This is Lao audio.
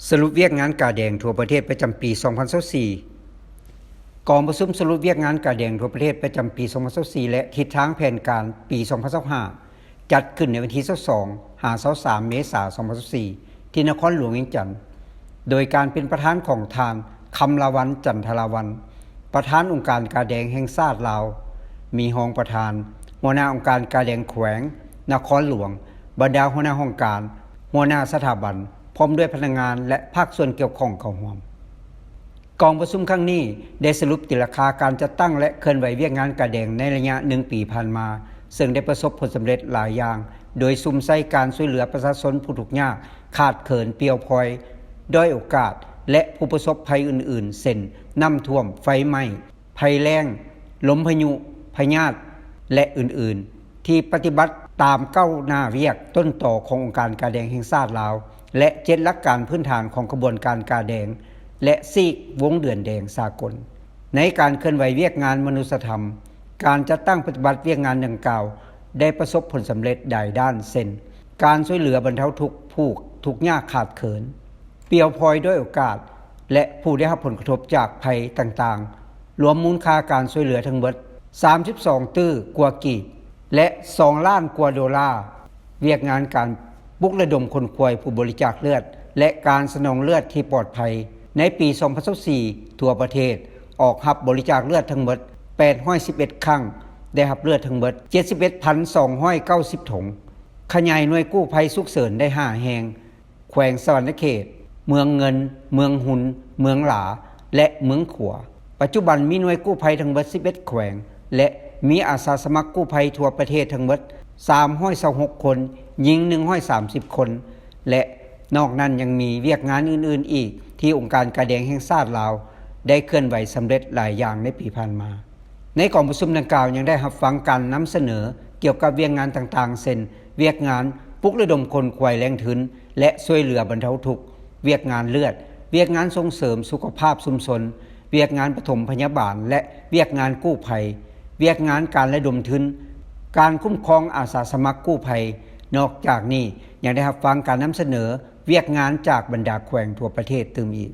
ສະຫຼຸບວຽກງານກາແດງທົ່ວປະເທດປະຈຳປີສອງພັນຊາວສີ່. ກອງປະຊຸມສະຫຼຸບວຽກງານກາແດງທົ່ວປະເທດປະຈຳປີສອງພັນຊາວສີ່ ແລະ ທິດທາງແຜນການປີສອງພັນຊາວຫ້າ ຈັດຂຶ້ນໃນວັນທີຊາວສອງ ຫາ ຊາວສາມ ເມສາ ສອງພັນຊາວສີ່ ທີ່ນະຄອນຫຼວງວຽງຈັນ, ໂດຍການເປັນປະທານຂອງທ່ານ ຄຳລາວັນ ຈັນທະລາວັນ ປະທານອົງການກາແດງແຫ່ງຊາດລາວ, ມີຮອງປະທານ, ຫົວໜ້າອົງການກາແດງແຂວງ, ນະຄອນຫຼວງ, ບັນດາຫົວໜ້າຫ້ອງການ, ຫົວໜ້າສະຖາບັນ, ພ້ອມດ້ວຍພະນັກງານ ແລະ ພາກສ່ວນກ່ຽວຂ້ອງເຂົ້າຮ່ວມ. ກອງປະຊຸມຄັ້ງນີ້ໄດ້ສະຫຼຸບຕີລາຄາການຈັດຕັ້ງ ແລະ ເຄື່ອນໄຫວວຽກງານກາແດງໃນໄລຍະໜຶ່ງປີຜ່ານມາ, ເຊິ່ງໄດ້ປະສົບຜົນສຳເລັດຫຼາຍຢ່າງ, ໂດຍສຸມໃສ່ການຊ່ວຍເຫຼືອປະຊາຊົນຜູ້ທຸກຍາກ, ຂາດເຂີນ, ປ່ຽວພອຍ, ດ້ອຍໂອກາດ ແລະ ຜູ້ປະສົບໄພອື່ນໆ ເຊັ່ນ ນ້ຳຖ້ວມ, ໄຟໄໝ້, ໄພແລ້ງ, ລົມພາຍຸ, ພະຍາດ ແລະ ອື່ນໆ ທີ່ປະຕິບັດຕາມກ້າວໜ້າວຽກຕົ້ນຕໍຂອງອົງການກາແດງແຫ່ງຊາດລາວ ແລະ ເຈັດຫຼັກການພື້ນຖານຂອງຂະບວນການກາແດງ ແລະ ຊີກວົງເດືອນແດງສາກົນ. ໃນການເຄື່ອນໄຫວວຽກງານມະນຸດສະທຳ, ການຈັດຕັ້ງປະຕິບັດວຽກງານດັ່ງກ່າວໄດ້ປະສົບຜົນສຳເລັດຫຼາຍດ້ານ ເຊັ່ນ ການຊ່ວຍເຫຼືອບັນເທົາທຸກຜູ້ທຸກຍາກຂາດເຂີນ, ປ່ຽວພອຍດ້ອຍໂອກາດ ແລະ ຜູ້ໄດ້ຮັບຜົນກະທົບຈາກໄພຕ່າງໆ, ລວມມູນຄ່າການຊ່ວຍເຫຼືອທັງເບິດສາມສິບສອງຕື້ກວ່າກີບ ແລະ ສອງລ້ານກວ່າໂດລາ. ວຽກງານການປຸກລະດົມຂົນຂວາຍຜູ້ບໍລິຈາກເລືອດ ແລະ ການສະໜອງເລືອດທີ່ປອດໄພ. ໃນປີສອງພັນຊາວສີ່ ທົ່ວປະເທດອອກຮັບບໍລິຈາກເລືອດທັງເບິດແປດຮ້ອຍສິບເອັດຄັ້ງ, ໄດ້ຮັບເລືອດທັງເບິດເຈັດສິບເອັດພັນສອງຮ້ອຍເກົ້າສິບຖົງ, ຂະຫຍາຍໜ່ວຍກູ້ໄພສຸກເສີນໄດ້ຫ້າແຫ່ງ, ແຂວງສະຫວັນນະເຂດ, ເມືອງເງິນ, ເມືອງຮຸນ, ເມືອງຫຼາ ແລະ ເມືອງຂວາ. ປັດຈຸບັນມີໜ່ວຍກູ້ໄພທັງເບິດສິບເອັດແຂວງ ແລະ ມີອາສາສະໝັກກູ້ໄພທົ່ວປະເທດທັງເບິດສາມຮ້ອຍຊາວຫົກຄົນ, ຍິງໜຶ່ງຮ້ອຍສາມສິບຄົນ ແລະ ນອກນັ້ນຍັງມີວຽກງານອື່ນໆອີກ ທີ່ອົງການກາແດງແຫ່ງຊາດລາວໄດ້ເຄື່ອນໄຫວສຳເລັດຫຼາຍຢ່າງໃນປີຜ່ານມາ. ໃນກອງປະຊຸມດັ່ງກ່າວຍັງໄດ້ຮັບຟັງການນຳສະເໜີກ່ຽວກັບວຽກງານຕ່າງໆ ເຊັ່ນ ວຽກງານປຸກລະດົມຂົນຂວາຍແຫຼ່ງທຶນ ແລະ ຊ່ວຍເຫຼືອບັນເທົາທຸກ, ວຽກງານເລືອດ, ວຽກງານສົ່ງເສີມສຸຂະພາບຊຸມຊົນ, ວຽກງານປະຖົມພະຍາບານ ແລະ ວຽກງານກູ້ໄພ, ວຽກງານການລະດົມທຶນ, ການຄຸ້ມຄອງອາສາສະໝັກກູ້ໄພ. ນອກຈາກນີ້ຍັງໄດ້ຮັບຟັງການນຳສະເໜີວຽກງານຈາກບັນດາແຂວງທົ່ວປະເທດຕື່ມອີກ.